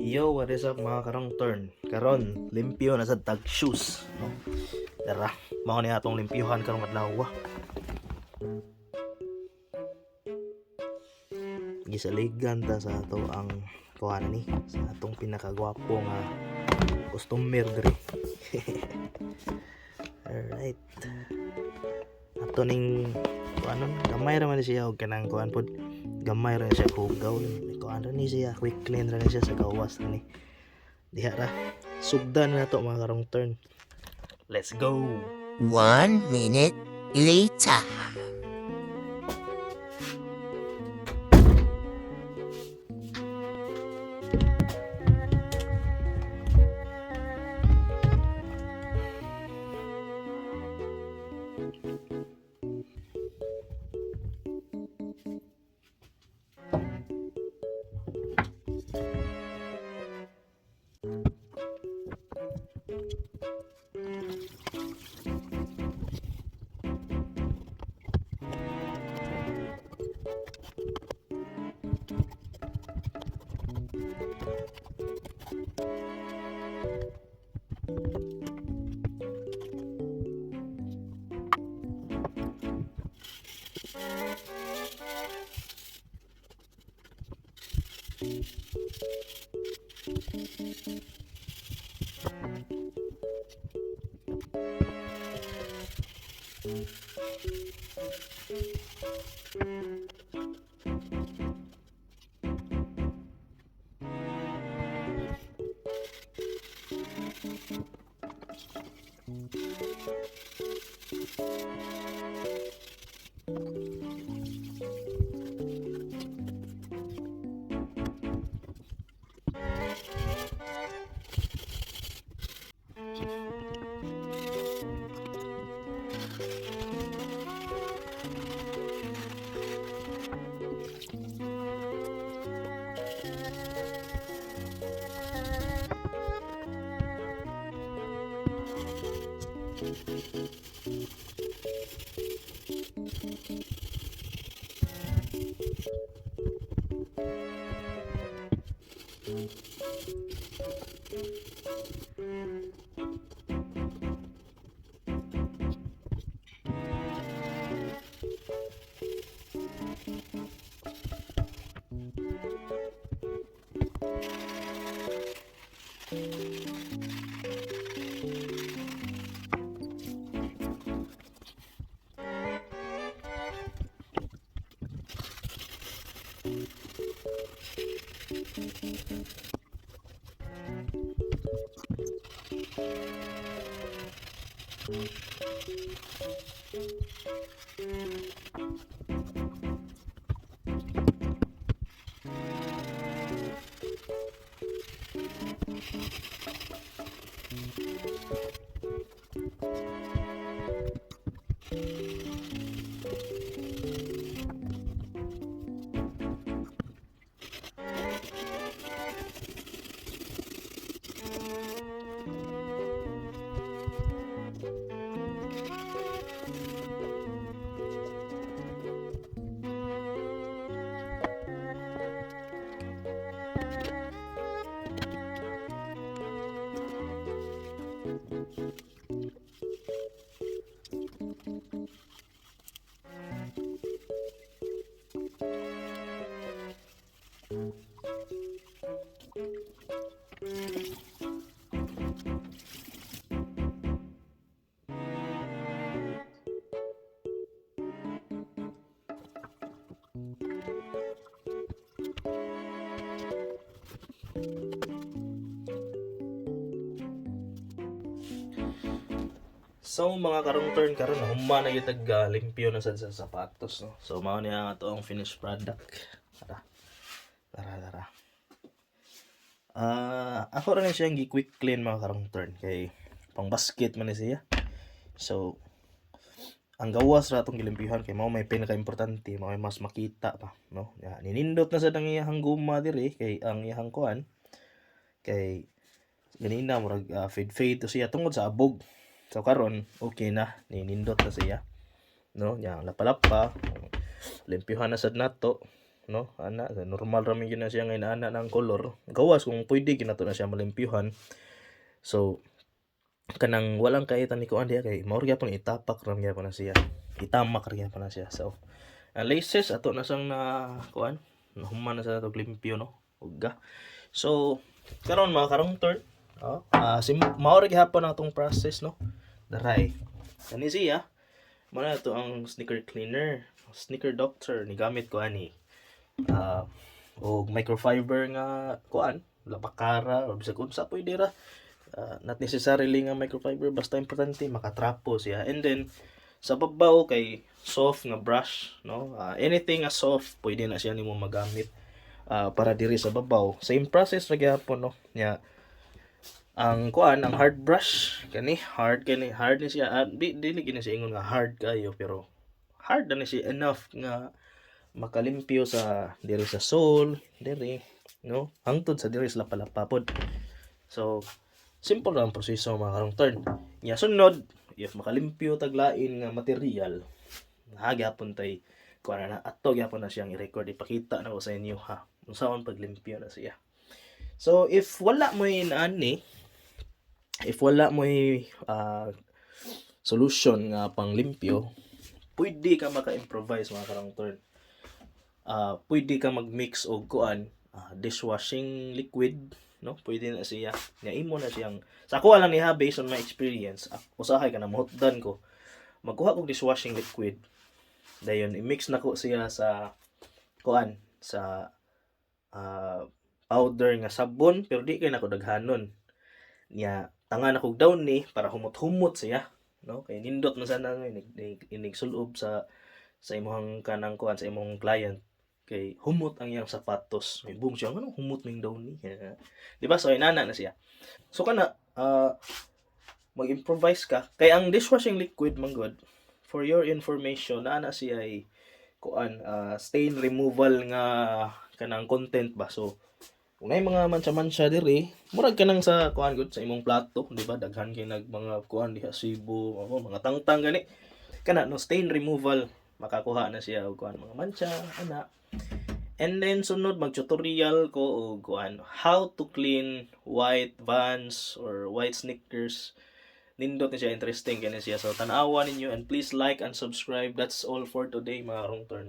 Yo, what is up, mga karong turn? Karon, limpyo na sa tag shoes, no? Tara, mao ni atong limpyuhan karong adlaw. Gisaligan ta sa ato ang kuan ni sa atong pinakagwapo nga customer diri. Alright. Ato ning kuanon, gamay ra man ni siya og kanang kuan pod. Gamay ra siya hugaw. Kuan ra ni siya, quick clean ra ni siya sa gawas ra ni. Diha ra. Sugdan na nato, mga karong turn. Let's go. 1 minute later. So mga karong turn, karon human na gyud tag limpyo na sad sa sapatos, no. So mao ni ang ato ang finished product. Tara. Tara, tara. Ah, ako ra ni siyang gi-quick clean, mga karong turn, kay pang basket man ni siya. So ang gawas ra atong gilimpyuhan kay mao may pinaka-importante, mao may mas makita pa, no. Ya, ninindot na sad ang iyahang guma diri kay ang iyahang kuan kay ganina murag fade fade to siya tungod sa abog. So karon okay na, ninindot na siya. No, nya lapalapa, limpyuhan na sad nato. no? Ana, normal ra man gyud na siya nga inaana ng color. Gawas kung pwede ginato na siya malimpyuhan. So kanang walang kahit ni kuan diha kay mao ra gyapon itapak ra gyapon na siya. Itamak ra gyapon na siya. So ang laces ato na siyang na kuan, nahuman na sa atong limpyo, no? Uga. So karon, mga karong turn, oh, mao ra gihapon ang atong process, no? Daray. Kani siya, mao na to ang sneaker cleaner, sneaker doctor ni gamit ko ani. Og microfiber nga kuan, labakara or bisag unsa pwede ra. Not necessarily nga microfiber, basta importante makatrapo siya. And then sa babaw kay soft nga brush, no? Anything nga soft pwede na siya nimo magamit para diri sa babaw. Same process ra gyapon, no? Nya ang kuan, ang hard brush kani, hard kani, hard ni siya. Di dili gini siya ingon nga hard kayo, pero hard na ni siya enough nga makalimpyo sa diri sa sole diri, no, hangtod sa diri sa lapalapa pod. So simple lang ang proseso, mga karong turn. Nya sunod, if makalimpyo taglain nga material, hagyapon tay kuan na ato gyapon na siyang i-record, ipakita na ko sa inyo ha unsaon paglimpyo na siya. So if wala mo ani, if wala mo solution nga panglimpyo, pwede ka maka-improvise, mga karong turn. Pwede ka mag-mix og kuan, dishwashing liquid, no? Pwede na siya. Nya imo na siyang sa ako lang niya, based on my experience. Usahay ka na mohutdan ko. Magkuha kog dishwashing liquid. Dayon i-mix nako siya sa kuan, sa powder nga sabon, pero di kay nako daghanon. Nya tanga na kog Downy para humot-humot siya, no? Kay nindot man sana nga inig sulob sa imong kanang kuan, sa imong client kay humot ang iyang sapatos. May boom siya, ano, humot ning Downy. Di ba? So inana na siya. So kana mag-improvise ka kay ang dishwashing liquid man gud, for your information, naa na siya ay kuan, stain removal nga kanang content ba. So kung may mga mancha-mancha diri, murag kanang sa kuan gud, sa imong plato, di ba? Daghan kay nag mga kuan diha, sibo, ako mga tangtang gani. Kana, no, stain removal, makakuha na siya og kuan, mga mancha ana. And then sunod mag-tutorial ko og kuan, how to clean white Vans or white sneakers. Nindot ni siya, interesting kani siya. So tan-awa ninyo and please like and subscribe. That's all for today, mga karong turn.